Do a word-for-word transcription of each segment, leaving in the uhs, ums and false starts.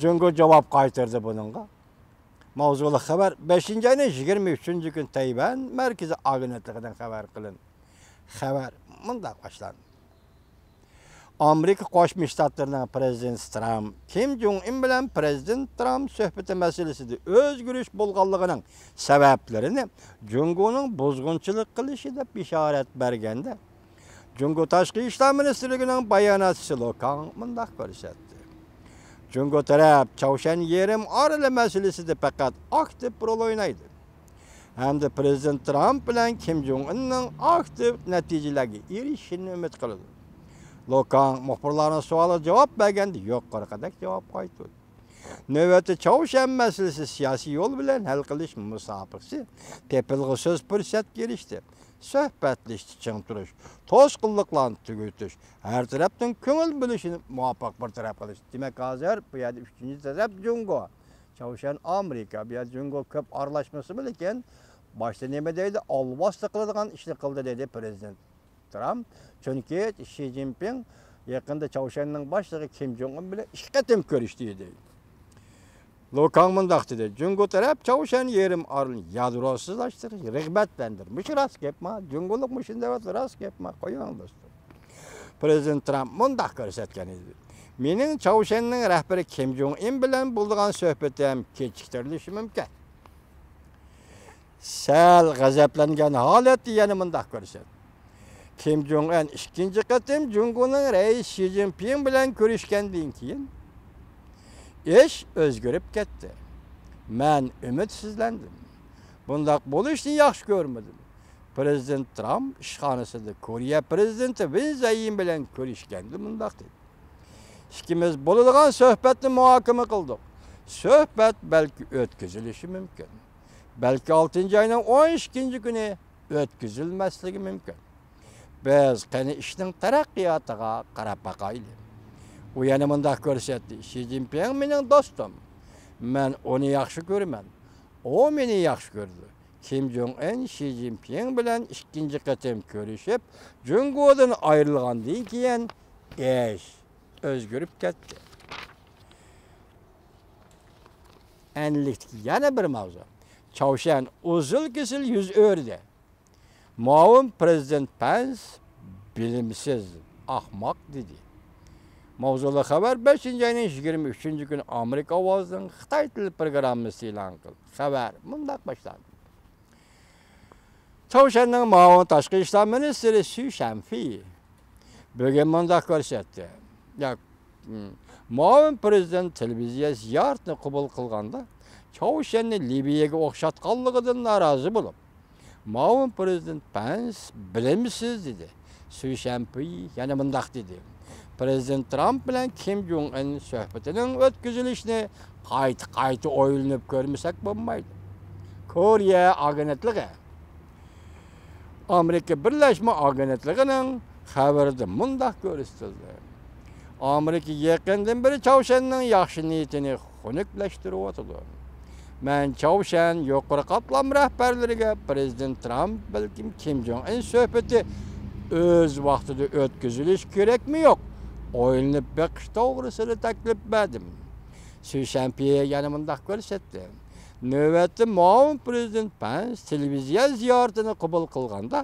جۇڭگو جاۋاب قايتۇردى بۇنىڭغا. ماۋزۇلۇق خەۋەر بەشىنچى ئاينىڭ يىگىرمە ئۈچىنچى كۈنى تەيۋەن مەركىزىي ئاگېنتلىقىدىن خەۋەر قىلىندى. خەۋەر مۇنداق باشلاندى. ئامېرىكا قوشما شتاتلىرىنىڭ پىرېزىدېنتى ترامپ كىم جوڭ ئىن بىلەن پىرېزىدېنت ترامپ سۆھبىتى مەسىلىسىدە ئۆزگىرىش بولغانلىقىنىڭ سەۋەبلىرىنى جۇڭگونىڭ بۇزغۇنچىلىق قىلىشى دەپ بېشارەت بەرگەندە، جۇڭگو تاشقى ئىشلار مىنىستىرلىكىنىڭ باياناتچىسى لو كاڭ مۇنداق كۆرسەتتى. جۇڭگو تەرەپ چاۋشيەن يېرىم ئارىلى مەسىلىسىدە پەقەت ئاكتىپ رول ئوينايدۇ ھەمدە پىرېزىدېنت ترامپ بىلەن كىم جوڭ ئىننىڭ ئاكتىپ نەتىجىلەرگە ئېرىشىشىنى ئۈمىد قىلىدۇ. لو كاڭ مۇخبىرلارنىڭ سوئالىغا جاۋاب بەرگەندە يۇقىرىقىدەك جاۋاب قايتۇردى. نۆۋەتتە چاۋشيەن مەسىلىسى سىياسىي يول بىلەن ھەل قىلىش مۇسابىقىسى تېپىلغۇسىز پۇرسەتكە ئېرىشتى. سۆھبەتلىشىشتە چىڭ تۇرۇش، توسقۇنلۇقلارنى تۈگىتىش، ھەر تەرەپنىڭ كۆڭۈل بۆلۈشىنى مۇۋاپىق بىر تەرەپ قىلىش. دېمەك، ھازىر بۇ يەردە ئۈچىنچى تەرەپ جۇڭگو. چاۋشيەن ئامېرىكا، بۇ يەردە جۇڭگو كۆپ ئارىلاشمىسىمۇ، لېكىن باشتا نېمە دەيدۇ؟ ئالۋاستە قىلىدىغان ئىشنى قىلدى، دېدى پىرېزىدېنت ترامپ. چۈنكى شى جىنپىڭ يېقىندا چاۋشيەننىڭ باشلىقى كىم جوڭ ئىن بىلەن ئىككى قېتىم كۆرۈشتى، دېدى. لو كاڭ مۇنداق دېدى، جۇڭگو تەرەپ چاۋشيەن يېرىم ئارىلىنى يادروسىزلاشتۇرۇش، رىغبەتلەندۈرۈش. مۇشۇ راست گەپما؟ جۇڭگولۇق مۇشۇنداق دەۋاتىدۇ، راست گەپما؟ قويۇڭ دوستۇم. پىرېزىدېنت ترامپ مۇنداق كۆرسەتكەن ئىدى. مېنىڭ چاۋشيەننىڭ رەھبىرى كىم جوڭ ئىن بىلەن بولىدىغان سۆھبىتىم كېچىكتۈرۈلۈشى مۇمكىن. سەل غەزەپلەنگەن ھالەتتە يەنە مۇنداق كۆرسەتتى. كىم جوڭ ئىن ئىككىنچى قېتىم جۇڭگونىڭ رەئىسى شى جىنپىڭ بىلەن كۆرۈشكەندىن كېيىن، ئىش ئۆزگىرىپ كەتتى. مەن ئۈمىدسىزلەندىم. بۇنداق بولۇشنى ياخشى كۆرمىدىم. پىرېزىدېنت ترامپ ئىشخانىسىدا كورېيە پىرېزىدېنتى ۋىن زەيىن بىلەن كۆرۈشكەندە مۇنداق دېدى. ئىككىمىز بولىدىغان سۆھبەتنى مۇھاكىمە قىلدۇق. سۆھبەت بەلكى ئۆتكۈزۈلۈشى مۇمكىن. بەلكى ئالتىنچى ئاينىڭ ئون ئىككىنچى كۈنى ئۆتكۈزۈلمەسلىكى مۇمكىن. بىز قېنى ئىشنىڭ تەرەققىياتىغا قاراپ باقايلى. ئۇ يەنە مۇنداق كۆرسەتتى، شى جىنپىڭ مېنىڭ دوستۇم. مەن ئۇنى ياخشى كۆرىمەن. ئۇ مېنى ياخشى كۆرىدۇ. كىم جوڭ ئىن شى جىنپىڭ بىلەن ئىككىنچى قېتىم كۆرۈشۈپ، جۇڭگودىن ئايرىلغاندىن كېيىن ئىش ئۆزگىرىپ كەتتى. ئەنىلىكتىكى يەنە بىر ماۋزۇ. چاۋشيەن ئۇزۇل كېسىل يۈز ئۆرۈدى. مۇئاۋىن پىرېزىدېنت پەنس بىلىمسىز، ئاخماق دېدى. ماۋزۇلۇق خەۋەر بەشىنچى ئاينىڭ يىگىرمە ئۈچىنچى كۈنى ئامېرىكا ئاۋازىنىڭ خىتاي تىلى پروگراممىسى ئېلان قىلدى. خەۋەر مۇنداق باشلاندى. چاۋشيەننىڭ مۇئاۋىن تاشقى ئىشلار مىنىستىرى سۈ شەنفېي بۈگۈن مۇنداق كۆرسەتتى. يا، م، مۇئاۋىن پىرېزىدېنت تېلېۋىزىيە زىيارىتىنى قوبۇل قىلغاندا، چاۋشيەننى لىۋىيەگە ئوخشاتقانلىقىدىن نارازى بولۇپ، مۇئاۋىن پىرېزىدېنت پەنس بىلىمسىز دېدى. سۈ شەنپېي يەنە مۇنداق دېدى، پىرېزىدېنت ترامپ بىلەن كىم جوڭ ئىن سۆھبىتىنىڭ ئۆتكۈزۈلۈشىنى قايتا-قايتا ئويلىنىپ كۆرمىسەك بولمايدۇ. كورېيە ئاگېنتلىقى، ئامېرىكا بىرلەشمە ئاگېنتلىقىنىڭ خەۋىرىدە مۇنداق كۆرسىتىلدى. ئامېرىكا يېقىندىن بېرى چاۋشيەننىڭ ياخشى نىيىتىنى خۇنۈكلەشتۈرۈۋاتىدۇ. مەن چاۋشيەن يۇقىرى قاتلام رەھبەرلىرىگە پىرېزىدېنت ترامپ بەلكىم كىم جوڭ ئىن سۆھبىتى ئۆز ۋاقتىدا ئۆتكۈزۈلۈشى كېرەكمۇ يوق، ئويلىنىپ بېقىش توغرىسىدا تەكلىپ بەردىم. سۈ شەنپېي يەنە مۇنداق كۆرسەتتى. نۆۋەتتە مۇئاۋىن پىرېزىدېنت پەنس تېلېۋىزىيە زىيارىتىنى قوبۇل قىلغاندا،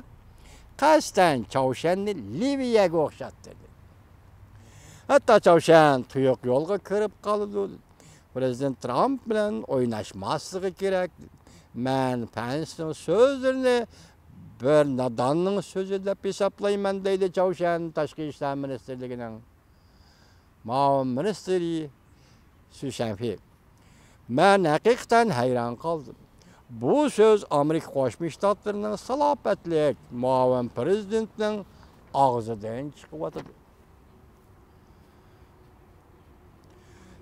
قەستەن چاۋشيەننى لىۋىيەگە ئوخشاتتى. ھەتتا چاۋشيەن تۇيۇق يولغا كىرىپ قالىدۇ. پىرېزىدېنت ترامپ بىلەن ئويناشماسلىقى كېرەك. مەن پەنسنىڭ سۆزلىرىنى بىر ناداننىڭ سۆزى دەپ ھېسابلايمەن، دەيدۇ چاۋشيەن تاشقى ئىشلار مىنىستىرلىكىنىڭ مۇئاۋىن مىنىستىرى سۈ شەنفېي. مەن ھەقىقەتەن ھەيران قالدىم. بۇ سۆز ئامېرىكا قوشما شتاتلىرىنىڭ سالاپەتلىك مۇئاۋىن پىرېزىدېنتىنىڭ ئاغزىدىن چىقىۋاتىدۇ.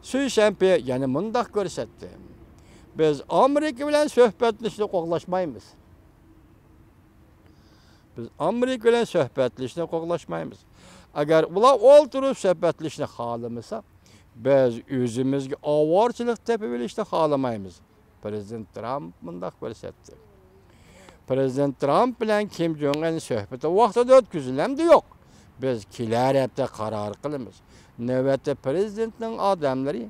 سۈ شەنپېي يەنە مۇنداق كۆرسەتتى، بىز ئامېرىكا بىلەن سۆھبەتلىشىشنى قوغلاشمايمىز. بىز ئامېرىكا بىلەن سۆھبەتلىشىشنى قوغلاشمايمىز. ئەگەر ئۇلار ئولتۇرۇپ سۆھبەتلىشىشنى خالىمىسا، بىز ئۆزىمىزگە ئاۋارىچىلىك تېپىۋېلىشنى خالىمايمىز. پىرېزىدېنت ترامپ مۇنداق كۆرسەتتى. پىرېزىدېنت ترامپ بىلەن كىم جوڭ ئىن سۆھبىتى ۋاقتىدا ئۆتكۈزۈلەمدۇ يوق؟ بىز كېلەر ھەپتە قارار قىلىمىز. نۆۋەتتە پىرېزىدېنتنىڭ ئادەملىرى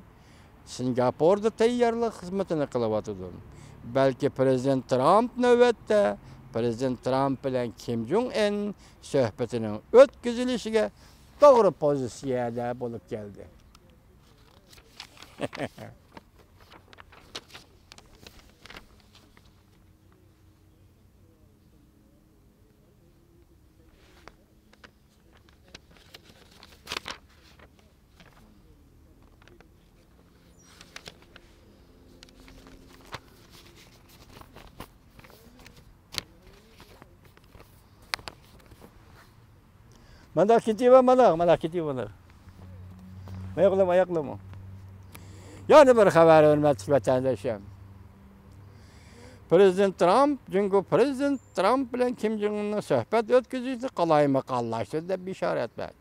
سىنگاپوردا تەييارلىق خىزمىتىنى قىلىۋاتىدۇ. بەلكى پىرېزىدېنت ترامپ نۆۋەتتە پىرېزىدېنت ترامپ بىلەن كىم جۇڭ ئىن سۆھبىتىنىڭ ئۆتكۈزۈلۈشىگە توغرا پوزىتسىيەدە بولۇپ كەلدى. مانداق كېتىۋە، مانداق، مانداق كېتىۋە، مانداق. ئاياقلىما، ئاياقلىما. يەنە بىر خەۋەر، ھۆرمەتلىك ۋەتەنداشلار. پىرېزىدېنت ترامپ، جۇڭگو پىرېزىدېنت ترامپ بىلەن كىم جۇڭ ئىننىڭ سۆھبەت ئۆتكۈزۈشىنى قالايمىقانلاشتۇردى دەپ بېشارەت بەردى.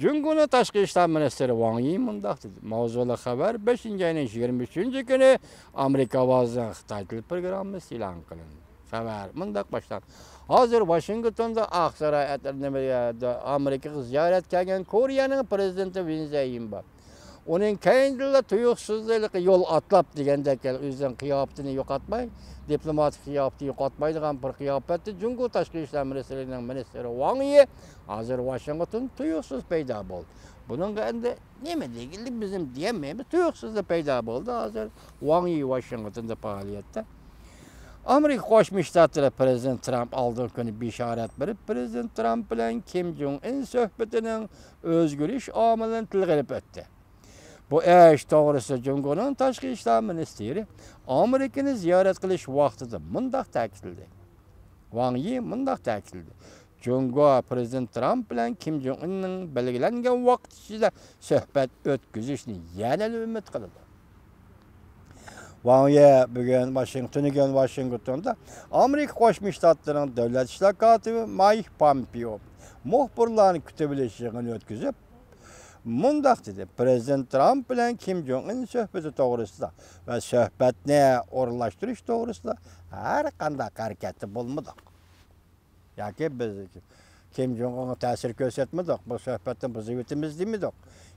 جۇڭگونىڭ تاشقى ئىشلار مىنىستىرى ۋاڭ يى مۇنداق دېدى، ماۋزۇلۇق خەۋەر بەشىنچى ئاينىڭ يىگىرمە ئۈچىنچى كۈنى ئامېرىكا ئاۋازىنىڭ خىتاي تىل پروگراممىسى ئېلان قىلىندى. خەۋەر مۇنداق باشلاندى. ھازىر ۋاشىنگتوندا ئاقساراي ئەتر-، نېمە، ئامېرىكىغا زىيارەتكە كەلگەن كورېيەنىڭ پىرېزىدېنتى ۋىن زەيىن بار. ئۇنىڭ كەينىدىنلا تۇيۇقسىزلا ھېلىقى يول ئاتلاپ دېگەندەك ئۆزىنىڭ قىياپىتىنى يوقاتماي، دىپلوماتىك قىياپىتىنى يوقاتمايدىغان بىر قىياپەتتە جۇڭگو تاشقى ئىشلار مىنىستىرلىكىنىڭ مىنىستىرى ۋاڭ يى ھازىر ۋاشىنگتون تۇيۇقسىز پەيدا بولدى. بۇنىڭغا ئەمدى نېمە دېگىلى بىزمۇ دېيەلمەيمىز، تۇيۇقسىزلا پەيدا بولدى. ھازىر ۋاڭ يى ۋاشىنگتوندا پائالىيەتتە. ئامېرىكا قوشما شتاتلىرى پىرېزىدېنت ترامپ ئالدىنقى كۈنى بېشارەت بېرىپ، پىرېزىدېنت ترامپ بىلەن كىم جۇڭ ئىن سۆھبىتىنىڭ ئۆزگىرىش ئامىلىنى تىلغا ئېلىپ ئۆتتى. بۇ ئىش توغرىسىدا جۇڭگونىڭ تاشقى ئىشلار مىنىستىرى ئامېرىكىنى زىيارەت قىلىش ۋاقتىدا مۇنداق تەكىتلىدى. ۋاڭ يى مۇنداق تەكىتلىدى، جۇڭگو پىرېزىدېنت ترامپ بىلەن كىم جۇڭ ئىننىڭ بەلگىلەنگەن ۋاقىت ئىچىدە سۆھبەت ئۆتكۈزۈشىنى يەنىلا ئۈمىد قىلىدۇ. ۋاڭ يى بۈگۈن ۋاشىنگتون، تۈنۈگۈن ۋاشىنگتوندا ئامېرىكا قوشما شتاتلىرىنىڭ دۆلەت ئىشلار كاتىپى مايك پامپېئو مۇخبىرلارنى كۈتۈۋېلىش يىغىنى ئۆتكۈزۈپ، مۇنداق دېدى، پىرېزىدېنت ترامپ بىلەن كىم جۇڭ ئىن سۆھبىتى توغرىسىدا ۋە سۆھبەتنى ئورۇنلاشتۇرۇش توغرىسىدا ھەر قانداق ھەرىكەتتە بولمىدۇق. ياكى بىز كىم جۇڭ ئىنغا تەسىر كۆرسەتمىدۇق، بۇ سۆھبەتنى بۇزۇۋېتىمىز دېمىدۇق،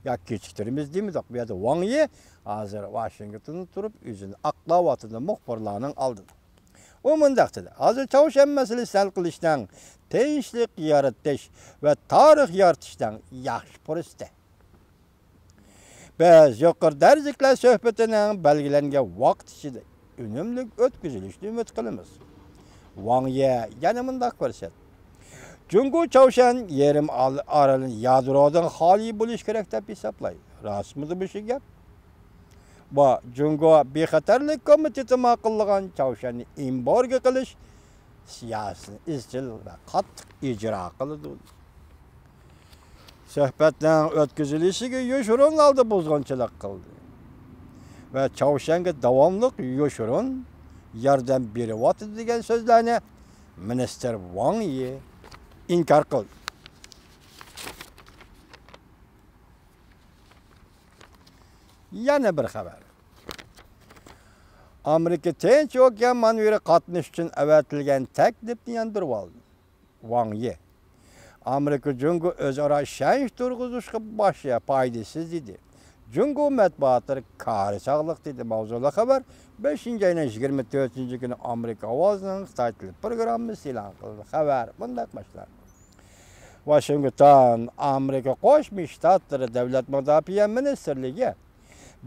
ياكى كېچىكتۈرىمىز دېمىدۇق. بۇ يەردە ۋاڭ يى ھازىر ۋاشىنگتوندا تۇرۇپ ئۆزىنى ئاقلاۋاتىدۇ مۇخبىرلارنىڭ ئالدىدا. ئۇ مۇنداق دېدى، ھازىر چاۋشيەن مەسىلىسىنى ھەل قىلىشنىڭ تىنچلىق يارىتىش ۋە تارىخ يارىتىشنىڭ ياخشى پۇرسىتى. بىز يۇقىرى دەرىجىلىكلەر سۆھبىتىنىڭ بەلگىلەنگەن ۋاقىت ئىچىدە ئۈنۈملۈك ئۆتكۈزۈلۈشىنى ئۈمىد قىلىمىز. ۋاڭ يى يەنە مۇنداق كۆرسەتتى، جۇڭگو چاۋشيەن يېرىم ئال-، ئارىلىنى يادرودىن خالىي بولۇش كېرەك دەپ ھېسابلايدۇ. راستمىدۇ مۇشۇ گەپ؟ بۇ جۇڭگو بىخەتەرلىك كومىتېتى ماقۇللىغان چاۋشيەننى ئېمبارگو قىلىش سىياسىتىنى ئىزچىل ۋە قاتتىق ئىجرا قىلىدۇ. سۆھبەتنىڭ ئۆتكۈزۈلۈشىگە يوشۇرۇن ھالدا بۇزغۇنچىلىق قىلدى ۋە چاۋشيەنگە داۋاملىق يوشۇرۇن ياردەم بېرىۋاتىدۇ دېگەن سۆزلەرنى مىنىستىر ۋاڭ يى ئىنكار قىلدى. يەنە بىر خەۋەر. ئامېرىكا تىنچ ئوكيان مانېۋىرى قاتنىشى ئۈچۈن ئەۋەتىلگەن تەكلىپنى ياندۇرۇۋالدى. ۋاڭ يى. ئامېرىكا جۇڭگو ئۆزئارا ئىشەنچ تۇرغۇزۇشقا باش-، پايدىسىز دېدى. جۇڭگو مەتبۇئاتلىرى كارى چاغلىق دېدى. ماۋزۇلۇق خەۋەر بەشىنچى ئاينىڭ يىگىرمە تۆتىنچى كۈنى ئامېرىكا ئاۋازىنىڭ خىتاي تىلى پروگراممىسى ئېلان قىلدى. خەۋەر مۇنداق باشلاندى. ۋاشىنگتون، ئامېرىكا قوشما شتاتلىرى دۆلەت مۇداپىئە مىنىستىرلىكى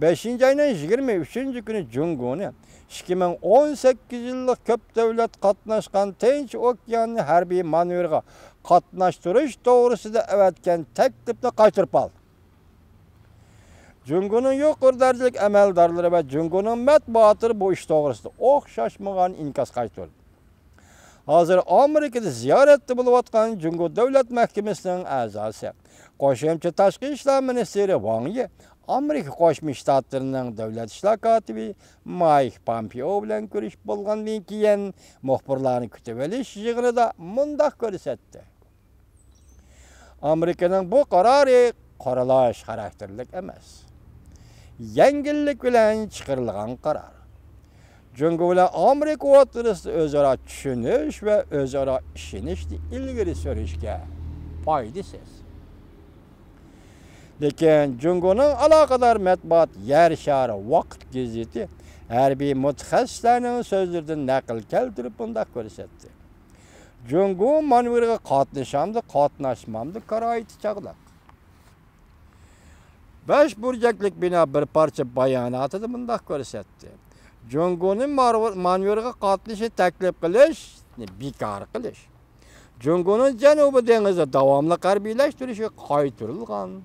بەشىنچى ئاينىڭ يىگىرمە ئۈچىنچى كۈنى جۇڭگونى ئىككى مىڭ ئون سەككىز يىللىق كۆپ دۆلەت قاتناشقان تىنچ ئوكيان ھەربىي مانېۋىرىغا قاتناشتۇرۇش توغرىسىدا ئەۋەتكەن تەكلىپنى قايتۇرۇپ ئالدى. جۇڭگونىڭ يۇقىرى دەرىجىلىك ئەمەلدارلىرى ۋە جۇڭگونىڭ مەتبۇئاتلىرى بۇ ئىش توغرىسىدا ئوخشاشمىغان ئىنكاس قايتۇردى. ھازىر ئامېرىكىدا زىيارەتتە بولۇۋاتقان جۇڭگو دۆلەت مەھكىمىسىنىڭ ئەزاسى، قوشۇمچە تاشقى ئىشلار مىنىستىرى ۋاڭ يى ئامېرىكا قوشما شتاتلىرىنىڭ دۆلەت ئىشلار كاتىپى مايك پامپېئو بىلەن كۆرۈشۈپ بولغاندىن كېيىن، مۇخبىرلارنى كۈتۈۋېلىش يىغىنىدا مۇنداق كۆرسەتتى. ئامېرىكىنىڭ بۇ قارارى قورىلاش خاراكتېرلىك ئەمەس. يەڭگىللىك بىلەن چىقىرىلغان قارار. جۇڭگو بىلەن ئامېرىكا ئوتتۇرىسىدا ئۆزئارا چۈشىنىش ۋە ئۆزئارا ئىشىنىشنى ئىلگىرى سۈرۈشكە پايدىسىز. لېكىن جۇڭگونىڭ ئالاقىدار مەتبۇئات يەر شارى ۋاقىت گېزىتى ھەربىي مۇتەخەسسىسلەرنىڭ سۆزلىرىدىن نەقىل كەلتۈرۈپ مۇنداق كۆرسەتتى: جۇڭگو مانېۋىرىغا قاتنىشامدۇ، قاتناشمامدۇ، كارايتى چاغلىق. بەش بۇرجەكلىك بىنا بىر پارچە باياناتىدا مۇنداق كۆرسەتتى: جۇڭگونى مارۋ-، مانېۋىرغا قاتنىشىشنى تەكلىپ قىلىشنى بىكار قىلىش، جۇڭگونىڭ جەنۇبىي دېڭىزدا داۋاملىق ھەربىيلەشتۈرۈشىگە قايتۇرۇلغان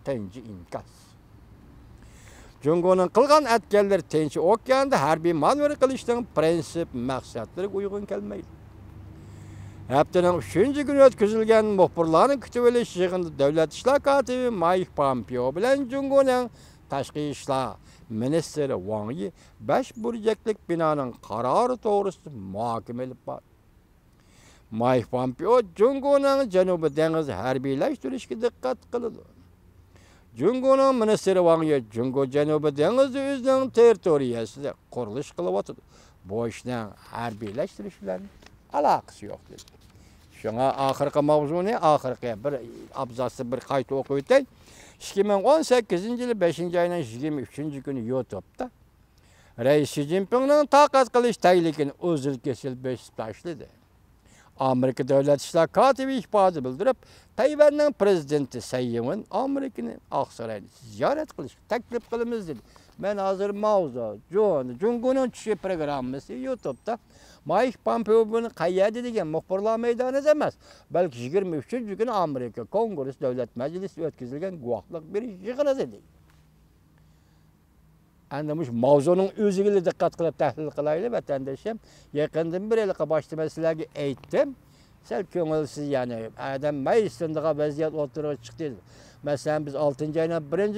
تىنچ ئىنكاس. جۇڭگونىڭ قىلغان ئەتكەنلىرى تىنچ ئوكياندا ھەربىي مانېۋىر قىلىشنىڭ پىرىنسىپ مەقسەتلىرىگە ئۇيغۇن كەلمەيدۇ. ھەپتىنىڭ ئۈچىنچى كۈنى ئۆتكۈزۈلگەن مۇخبىرلارنى كۈتۈۋېلىش يىغىنىدا دۆلەت ئىشلار كاتىپى مايك پامپېئو بىلەن جۇڭگونىڭ تاشقى ئىشلار مىنىستىرى ۋاڭ يى بەش بۇرجەكلىك بىنانىڭ قارارى توغرىسىدا مۇھاكىمە ئېلىپ باردى. مايك پامپېئو جۇڭگونىڭ جەنۇبىي دېڭىز ھەربىيلەشتۈرۈشىگە دىققەت قىلىدۇ. جۇڭگونىڭ مىنىستىرى ۋاڭ يى جۇڭگو جەنۇبىي دېڭىزدا ئۆزىنىڭ تېررىتورىيەسىدە قۇرۇلۇش قىلىۋاتىدۇ. بۇ ئىشنىڭ ھەربىيلەشتۈرۈش بىلەن ئالاقىسى يوق دېدى. شۇڭا ئاخىرقى ماۋزۇنى، ئاخىرقى بىر ئابزاسنى بىر قايتا ئوقۇپ ئۆتەي. ئىككى مىڭ ئون سەككىزىنچى يىلى بەشىنچى ئاينىڭ يىگىرمە ئۈچىنچى كۈنى يۇتۇبتا رەئىس شى جىنپىڭنىڭ تاقەت قىلىش تەگلىكىنى ئۈزۈل-كېسىل بۆسۈپ تاشلىدى. ئامېرىكا دۆلەت ئىشلار كاتىپى ئىپادە بىلدۈرۈپ، تەيۋەننىڭ پىرېزىدېنتى سەي ئىنۋېن ئامېرىكىنى، ئاقساراينى زىيارەت قىلىشقا تەكلىپ قىلىمىز دېدى. مەن ھازىر ماۋزۇ، جون، جۇڭگونىڭ چۈشى پروگراممىسى يۇتۇبتا مايك پامپېئو بۇنى قەيەردە دېگەن مۇخبىرلار مەيدانىدا ئەمەس، بەلكى يىگىرمە ئۈچىنچى كۈنى ئامېرىكا كونگرېس دۆلەت مەجلىسىدە ئۆتكۈزۈلگەن گۇۋاھلىق بېرىش يىغىنىدا دېدى. ئەمدى مۇشۇ ماۋزۇنىڭ ئۆزىگىلا دىققەت قىلىپ تەھلىل قىلايلى، ۋەتەندىشىم. يېقىندىن بېرى ھېلىقى باشتا مەن سىلەرگە ئەيتتىم. سەل كۆڭۈلسىز، يەنى ئادەم مەيۈسلىنىدىغان ۋەزىيەت ئوتتۇرىغا چىقتى. مەسىلەن، بىز ئالتىنچى ئاينىڭ بىرىنچى